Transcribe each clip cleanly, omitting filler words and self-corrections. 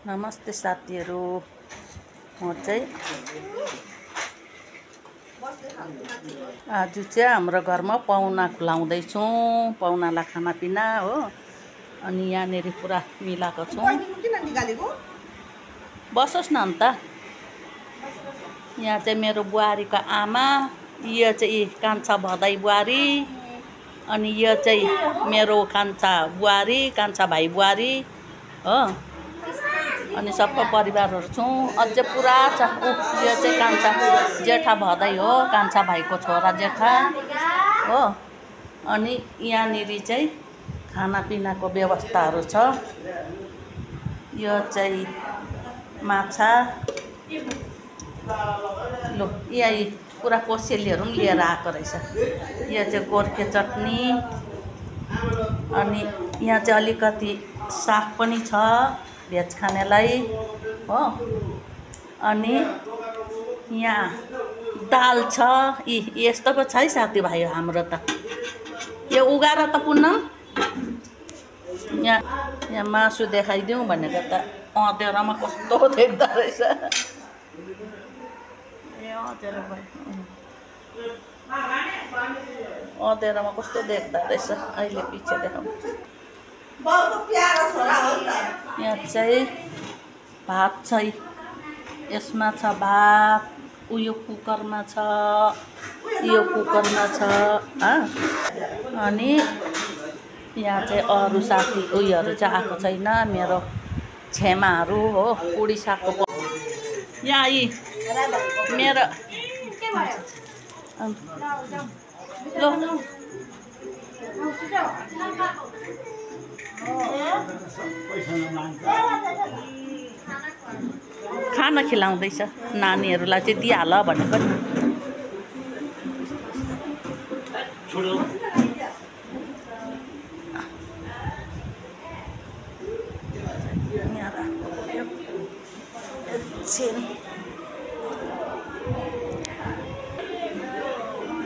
नमस्ते साथीहरु, म चाहिँ आज चाहिँ हाम्रो घरमा पाहुना खुलाउँदै छौं। पाहुनालाई खानापिना हो। अनि यहाँनेरि पुरा मिलाएको छौं। बसोस् न अन्त। यहाँ चाहिँ मेरो बुहारीको आमा, यो चाहिँ कान्छा भदै बुहारी, अनि यो चाहिँ मेरो कान्छा बुहारी, कान्छा भाइ बुहारी हो। अनि सबै परिवारहरु छौं। अझै पुरा छ। यो चाहिँ कान्छा जेठा भदै हो, कान्छा भाइको छोरा जेठा हो। अनि यहाँनेरि चाहिँ खानापिनाको व्यवस्थाहरु छ। यो चाहिँ माछा लो, यही पुरा कोसेलीहरु पनि लिएर आएको रहेछ। यो चाहिँ गोर्खे चटनी, अनि यहाँ चाहिँ अलिकति साग पनि छ भेज खानेलाई हो। अनि यहाँ दाल छ। यस्तो पो छ है साथीभाइ हाम्रो त। यो उगाएर त पुनम यहाँ मासु देखाइदिउँ भनेको त अँधेरोमा कस्तो देख्दा रहेछ। अँधेरोमा कस्तो देख्दा रहेछ। अहिले पछि देखाउँछु। यहाँ चाहिँ भात छ। यसमा छ भात, उयो कुकरमा छ, यो कुकरमा छ। अनि यहाँ चाहिँ अरु साथी उयोहरु चाहिँ आएको छैन। मेरो छेमाहरु हो, उडिसाको। यहाँ यी मेरो लो खाना खिलाउँदैछ। नानीहरुलाई चाहिँ दिइहाल भनेको नि।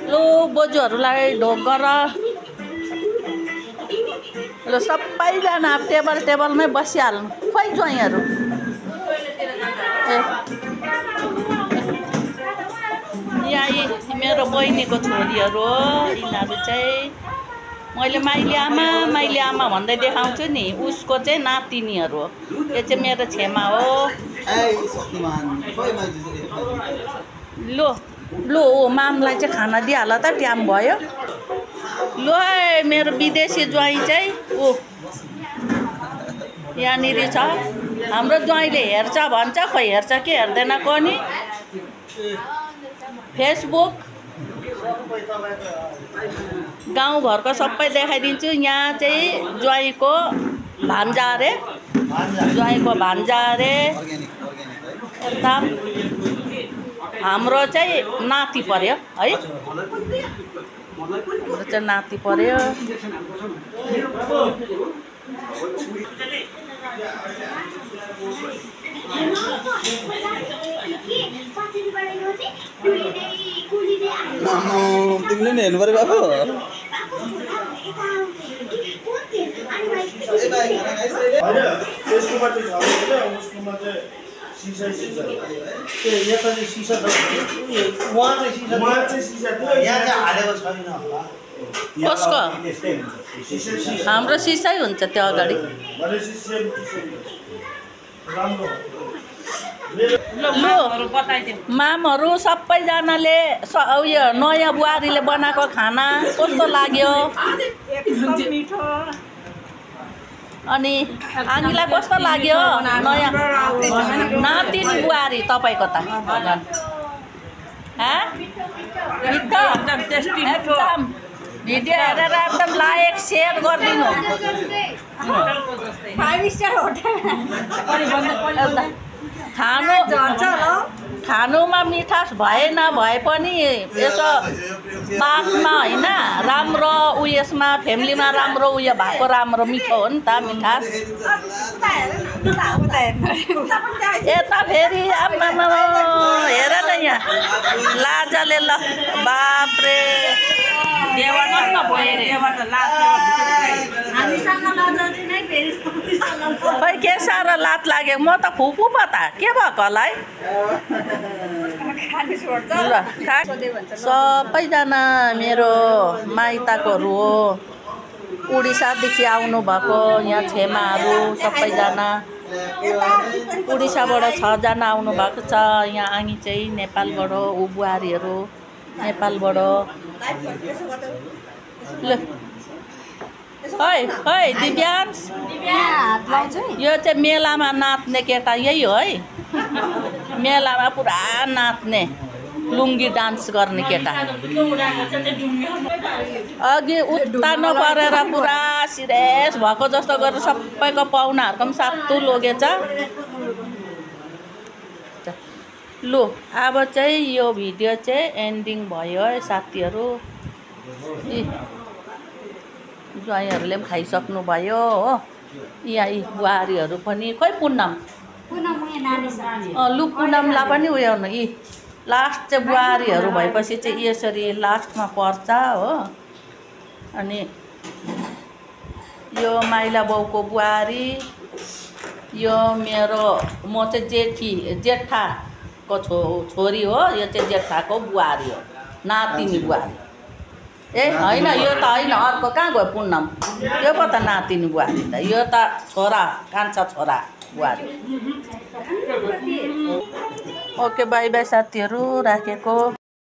लो बोजूहरुलाई ढोक गर। ल सबैजना टेबलमै बसिहाल्नु। खोइ ज्वाइँहरु यहाँ मेरो बहिनीको छोरीहरु हो। यिनीहरु चाहिँ मैले माइली आमा भन्दै देखाउँछु नि। उसको चाहिँ नातिनीहरु हो। यो चाहिँ मेरो छेमा हो। लो लो मामलाई चाहिँ खाना दिइहाल त, टाइम भयो। लो मेरो विदेशी ज्वाइँ चाहिँ यहाँनिर छ। हाम्रो ज्वाइँले हेर्छ भन्छ, खोइ हेर्छ कि हेर्दैन कोनी। फेसबुक गाउँघरको सबै देखाइदिन्छु। यहाँ चाहिँ ज्वाइँको भान्जा अरे, ज्वाइँको भान्जा अरे। यता हाम्रो चाहिँ नाति पर्यो है। हाम्रो चाहिँ नाति पर्यो। तिमीले नि हेर्नु पर्यो बाबु। कसको? हाम्रो सिसै हुन्छ त्यो अगाडि। मामहरु सबैजनाले उयो नयाँ बुहारीले बनाएको खाना कस्तो लाग्यो? अनि आङीलाई कस्तो लाग्यो? नयाँ नातिनी बुहारी तपाईको त। एकदम भिडियो हेरेर एकदम लाइक शेयर गरिदिनु। 5 स्टार होटल खानुमा मिठास भए नभए पनि यसो बातमा हैन राम्रो उयसमा फ्यामिलीमा राम्रो उयो भएको राम्रो मिठो हो नि त मिठास। यता फेरि आम्मामा हेर न यहाँ लाजले ल बापरे खै के साह्रो लात लाग्यो म त फुपू पो त के भएको होला है ल सबैजना मेरो माइताकोहरू हो उडिसादेखि आउनुभएको यहाँ छेमाहरू सबैजना उडिसाबाट 6 जना आउनुभएको छ यहाँ आङी चाहिँ नेपालबाट ऊ बुहारीहरू नेपालबाट ल है दिव्यांश यो चाहिँ मेलामा नाच्ने केटा यही हो है मेलामा पुरा नाच्ने लुङ्गी डान्स गर्ने केटा अघि उत्तानो गरेर पुरा सिरियस भएको जस्तो गरेर सबैको पाहुनाहरूको पनि सातु लगेछ लु अब चाहिँ यो भिडियो चाहिँ एन्डिङ भयो है साथीहरू ज्वाइँहरूले पनि खाइसक्नु भयो हो यहाँ यी बुहारीहरू पनि खोइ पुनम लु पुनमलाई पनि उयो यी लास्ट चाहिँ बुहारीहरू भएपछि चाहिँ यसरी लास्टमा पर्छ हो अनि यो माइला बाउको बुहारी यो मेरो म चाहिँ जेठाको छोरी हो यो चाहिँ जेठाको बुहारी हो नातिनी बुहारी ए होइन यो त होइन अर्को कहाँ गयो पुनम यो पो त नातिनी बुहारी त यो त छोरा कान्छा छोरा बुहारी ओके बाई बाई साथीहरू राखेको